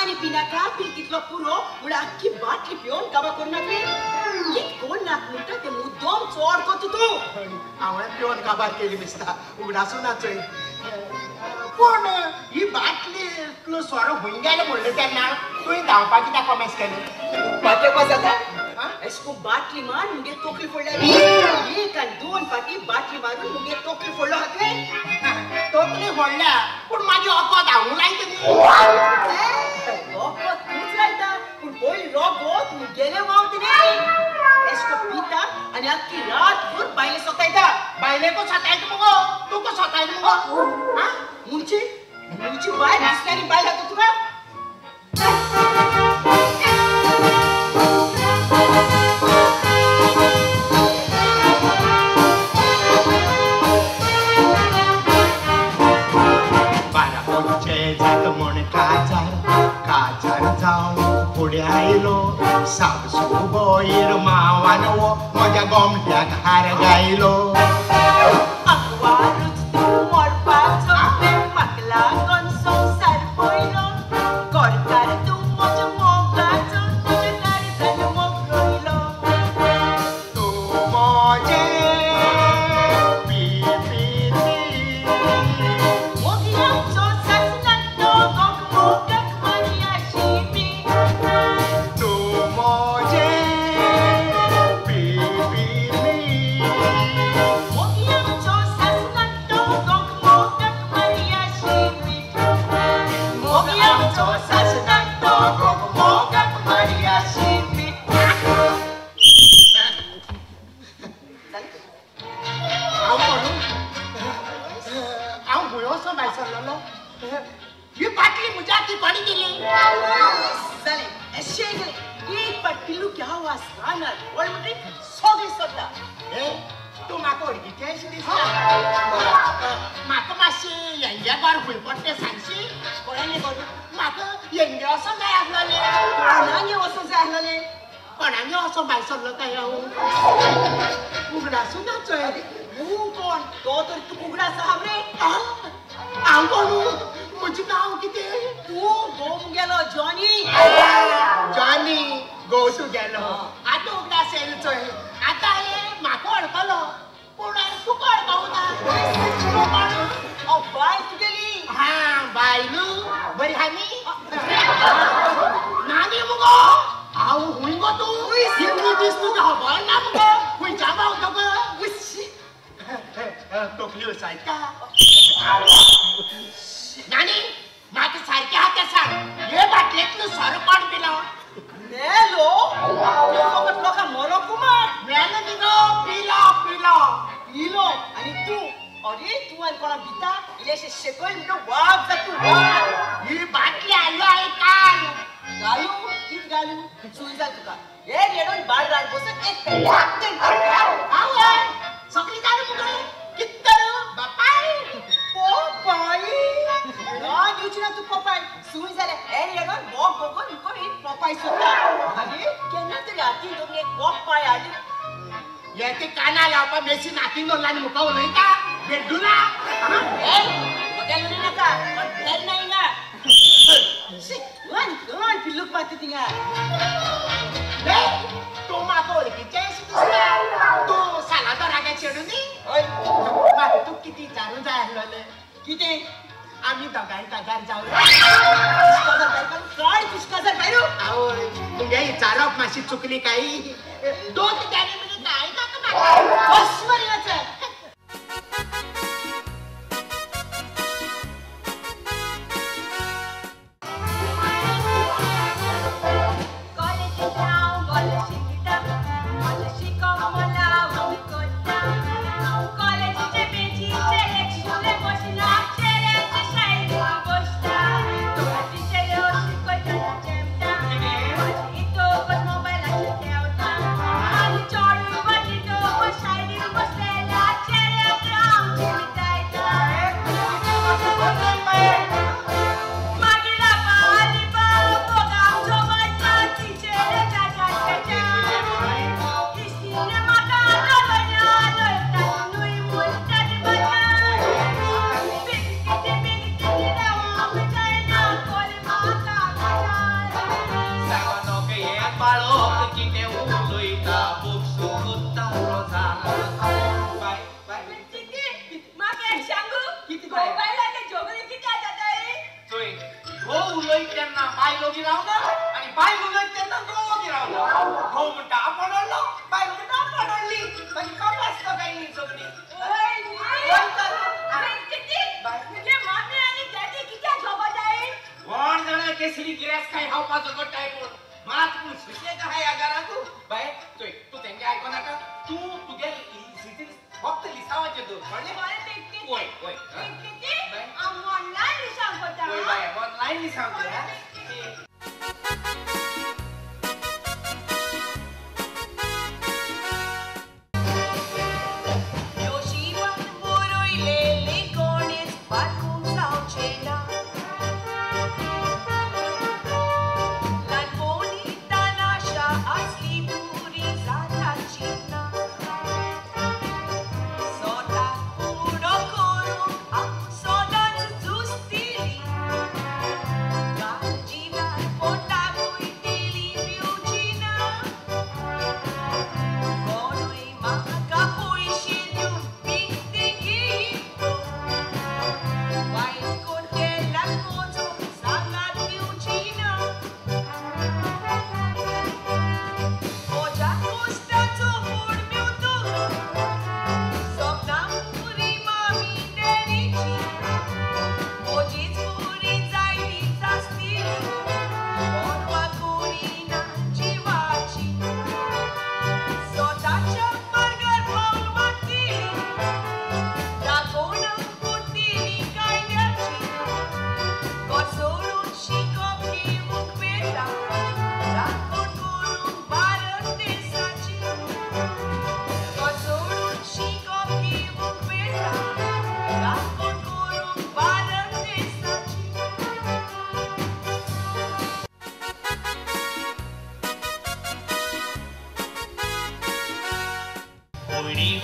आनी पिनाका पिल तितलो पुरो म्हळ्यार आख्खी बाटली पिवन काबार करुनाक रे. कित कोण नाक म्हणटा ते मुद्दम चोड करता तूं. हांवें पिवन काबार केली दिसता उगडासूं ना चोय. पूण ही बाटली सोरो खंय गेलो म्हणलें तेन्ना तुवें धांवपाक कित्याक कॉमेस केलें? फाटी कस जाता एशको बाटली मार मुगे तोकली फोडल्या. एक आनी दोन फाटी बाटली मारून मुगे तोकली फोडलो हा तुवें. तोकली फोडल्या पूण मागीर वखद हांव लायता न्ही. वखद तूंच लायता पूण पयलीं रोगत मुगेलें व्हांवता न्ही. एशको पिता आनी आख्खी रातभर बायले सतायता. बायलेको सतायता मुगो तुका सतायता मुगो. म्हणजे म्हणजे बायल दुसऱ्यांनी बायल जाता तुका. जात म्हण काजार काजार जावन फुडें आयलो साबसू बोयर मावान वो म्हज्या गोमट्याक हार घायलो. आंकवारूच तूं मरपाचो म्हाका लागून संवसार पयलो गोरकार तूं म्हज्या मोगाचो तुज्या काळजान मोग रोयलो. तूं म्हजें पिपिनी मोगयांचो सासणाचो गोग मोगाक मारिया शिमी. तूं म्हजें पिपिनी मोगयांचो सासणाचो गोग मोगाक मारिया शिमी. मोगयांचो सासणाचो गोग मोगाक मारिया शिमी. हांव म्हणून हांव खंय वचोन भायर सरलेलो? ही बाटली म्हज्या हाती कोणी दिली? जालें अशें गेलें. एक फाट पिल्लू की आवाज कानार पडलो म्हणटकीर सगळें सोदता. ए तूं म्हाका वळखीचें अशें दिसता. म्हाका मातशें हेंगे घर खंय पडटा तें सांगशी? कोणागे घर? म्हाका हेंगे वचोंक जाय आसलेलें. कोणागे वचोंक जाय आसलेलें? कोणागे वचोंक भायर सरलो काय हांव उगडासूं ना चोय. तूं कोण तो तर तुका उगडास आहा रे. हांव कोण? म्हजें नांव कितें? तूं घोव मुगेलो जॉनी. जॉनी घोव तुगेलो. आतां उगडास येयलो चोय. आतां हांवें म्हाका वळखलो पूण हांवें तुका वळखूंक ना. तूं कोण? हांव बायल तुगेली. हां बायल न्हू बरी आहा न्ही? ना न्ही मुगो. हांव खंय गो तूं? इतले दीस तुका खबर ना मुगो खंयच्या पावता गो? तकली उसळटा. नानी म्हाका सारकें आहा तें सांग. हे बाटलेंतलो सोरो कोण पिलो? मेलो? तूं फकत लोकांक मरो कुमार. मेलो न्ही गो पिलो पिलो पिलो. आनी तूं अरे तूं आनी कोणाक भिता इल्लेशें शेकयल म्हणटकीर वाग जाता तूं वाग. ही बाटली हाडलो हांवें काल. घालू कित घालू सूय जाल तुका. हे रेडून बार्रार बसून एक पेट. आवय सगळीं जाणां मुगो कित्तर बापाय पोपाय ना दिवची ना तूं पोपाय. सूय जाल्यार हे रेडून बोग बोगून मुको एक पोपाय सोदता. आनी केन्ना तरी हातीन धरून एक पोपाय हाडली. हे ते काना लावपा मेशीन हातीन धरला आनी मुका उलयता बेड्डुला. ए म्हगेलें उलय नाका पण बेर ना हिंगा. गण गण पिल्लूक मारता थिंगा. तूं म्हाका वळखीचें अशें दिसता. तूं सालादोरागे चेडूं न्ही? हय. म्हाका तुका कितें विचारूंक जाय आसलेलें. कितें? आमी दोगांय काजार जावया. काड तुजकाजार भायर. आवय मुगे विचारप मातशी चुकली काय? दोन त्याने म्हणजे काय नाका म्हाका. बस मरे वच. Bye. खावपाचो कोट्टाय पूण मात पूण सुशेग आहा ह्या घरांत. बाय चोय तूं तेंगे आयको नाका, तूं तुगे फक्त लिसांवाचेर दवर, कळ्ळें? वय वय ऑनलायन लिसांव करता. वय बाय ऑनलायन लिसांव कर.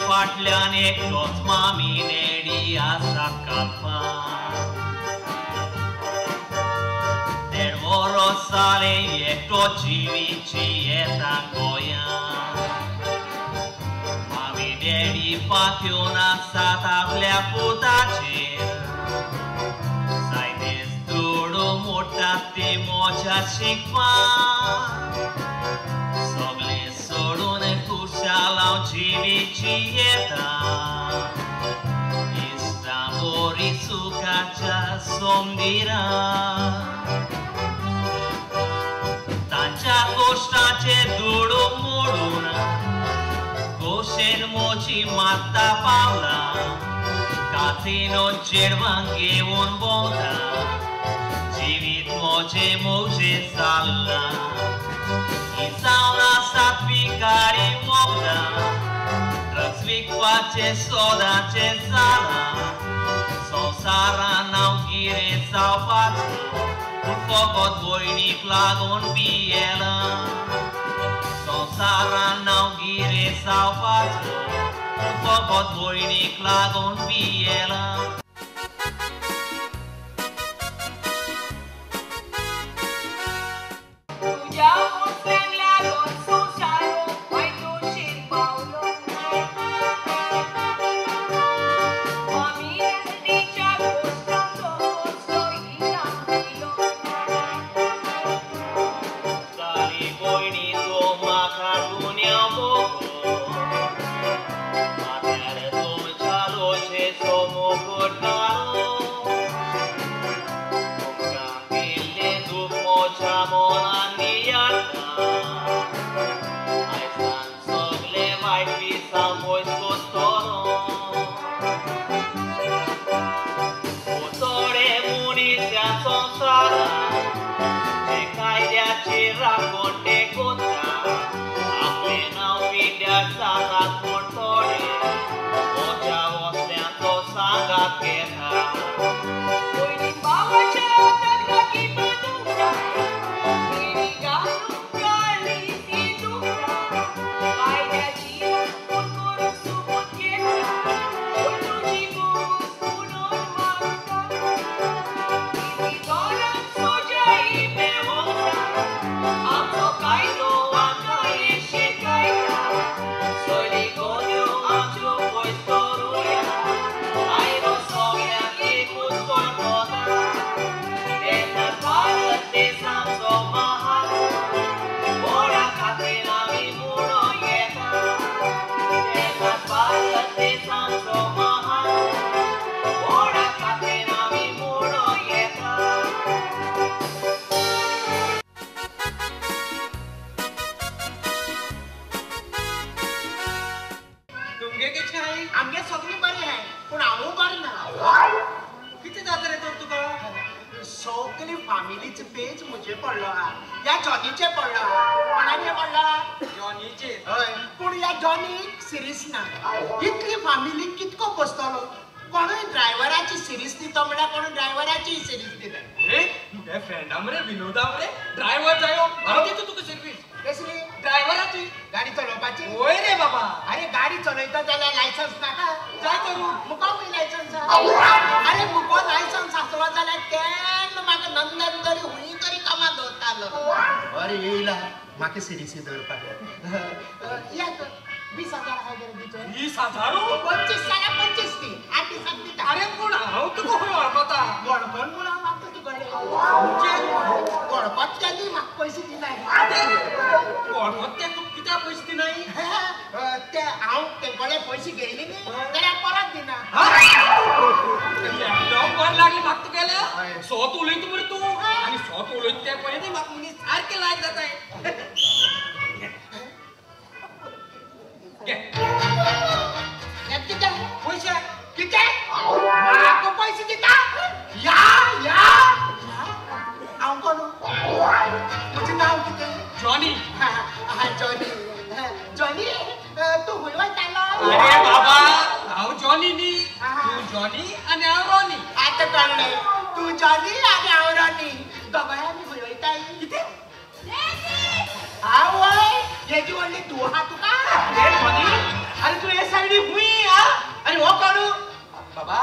फाटल्यान एकटोच मामी डॅडी आसा कापां, देड वरोस जालें एकटो जिवीची येता गोंयां. मामी डॅडी पातयेवन आसात आपल्या पुताचेर, जायतेच दुडू मोडटात ती मोजा शिकपाक. सगळें सोडून खुशाल हांव जिवीची येता, इश्टां बोरी सुखाच्या सोमदिरा. तांच्या कश्टाचे दुडू मोडून खोशेन मोजी मात्ता पावला, कातीनो चेडवांक घेवन भोंवता, जिवीत मोजे मोजे चल्लां. ही जावन आसात भिकारी मोगदां, ड्रग्स विकपाचें सोदाचें जालां. संवसारान हांव गिरेस्त जावपाचो, पूण फकत भयणीक लागून पियेलां. संवसारान हांव गिरेस्त जावपाचो, पूण फकत भयणीक लागून पियेलां. Soy फामिलीचो पेज म्हजे पडलो आहा, ह्या जॉनीचे पडलो आहा. कोणाचे पडलो आहा? जॉनीचे. हय, पूण ह्या जॉनीक सिरीस ना. इतली फामिली कितको बसतलो? कोणूय ड्रायव्हराची सिरीस दितो म्हळ्यार कोणूय ड्रायव्हराची सिरीस दिता. तुगे फ्रेंडा मरे विनोदा मरे ड्रायव्हर जायो, हांव दिता तुका सर्वीस. कसली? ड्रायव्हराची. गाडी चलोवपाची? वय रे बाबा. अरे गाडी चलयता जाल्यार लायसन्स नाका? जाय करू मुको खंय लायसन्स आहा? अरे मुको लायसन्स आसलो जाल्यार केन्ना म्हाका नंदन तरी हुंय तरी कामां दवरतालो. अरे येयला म्हाका सिरिसी दवरपाक. या तर 20,000 आहा गेले दिचे. 20,000? 25 जाल्यार 25 दी, 8 दिसांक दिता. अरे पूण हांव तुका खंय वळखता? वळखन म्हूण हांव मागता तुका. वळखत तेन्ना म्हाका पयशे दिनाय. वळखत ते तुका कित्याक पयशे दिनाय? ते हांव तेंकडे पयशे घेयले न्ही जाल्यार परत दिना. एकदम बरें लागलें म्हाका तुगेलें. सोत उलयता मरे तूं, आनी सोत उलयता तें पळय न्ही म्हाका मनीस सारकें लायक जाताय. कितें पयशे? कितें म्हाका पयशे दिता? या या हांव कोण? म्हजें नांव कितें? जॉनी. जॉनी, जॉनी तूं खंय वयतालो? अरे बाबा हांव जॉनी न्ही, तूं जॉनी आनी हांव रॉनी. आतां कळ्ळें, तूं जॉनी आनी हांव रॉनी, दोगांय आमी खंय वयताय? कितें? आवय हेजी व्हडली धूव आहा तुका? जॉनी अरे तूं हे सायडी खूंय आ? आनी हो कोण? बाबा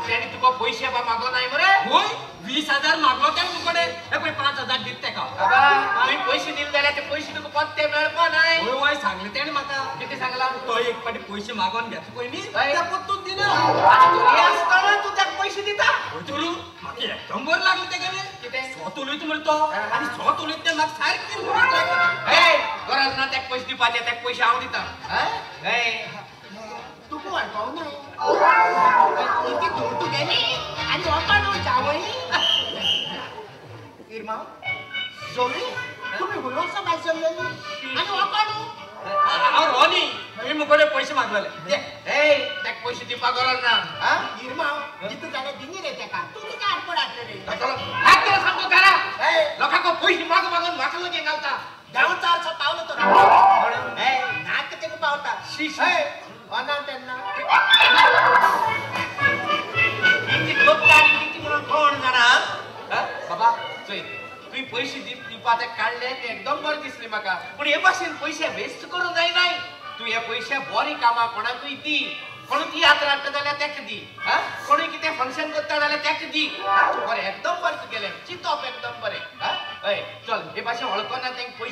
तेणी तुका पयशे मागो नाय मरे? हय, 20,000 मागलो तेणें तुकडे. हे पळय 5,000 दित तेका. बाबा तुवें पयशे दिले जाल्यार ते पयशे तुका पत्ते मेळपा नाय. हय हय सांगलें तेणें म्हाका. कितें सांगलां? तो एक फावटी पयशे मागोन घेता पळय न्ही ते परतून दिना. आनी तरी आसतना तूं तेका पयशे दिता? हय तर म्हाका एकदम बरें लागलें तेगेलें. कितें सोत उलयता मरे तो, आनी सोत उलयता तें म्हाका सारकें मनीस लागलें. ए गरज ना तेका पयशे दिवपाचे, तेका पयशे हांव दिता. तुका वळखूंक ना इतली धूव तुगेली आनी हो कोण जावय? इरमांव जोवी तुमी खंय वचोन भायर सरलेली? आनी हो कोण? हांव रॉनी. तुवें मुकोडे पयशे मागलेले. तेका पयशे दिवपाक गरज ना. इरमांव दिता जाल्यार दिनी रे तेका, तूं कितें आडपड हाडलें रे? सामको घरा लोकांक पयशे मागून मागून म्हाका लगे घालता. धांव 400 पावलो तो नाक तेका पावता. अना तेन्ना किती लोक आनी किती म्हणून कोण जाणा. बाबा चोय तुवें पयशे दिवपा ते काडले ते एकदम बरें दिसलें म्हाका, पूण हे भाशेन पयशे वेस्ट करूंक जायनाय. तूं हे पयशे बरी कामां कोणाकूय दी, कोणूय तियात्र हाडटा जाल्यार तेका दी, कोणूय कितें फंक्शन करता जाल्यार तेका दी. बरें एकदम बरें तुगेलें चिंतप एकदम बरें. हय चल हे भाशेन वळखना तेंका पयशे.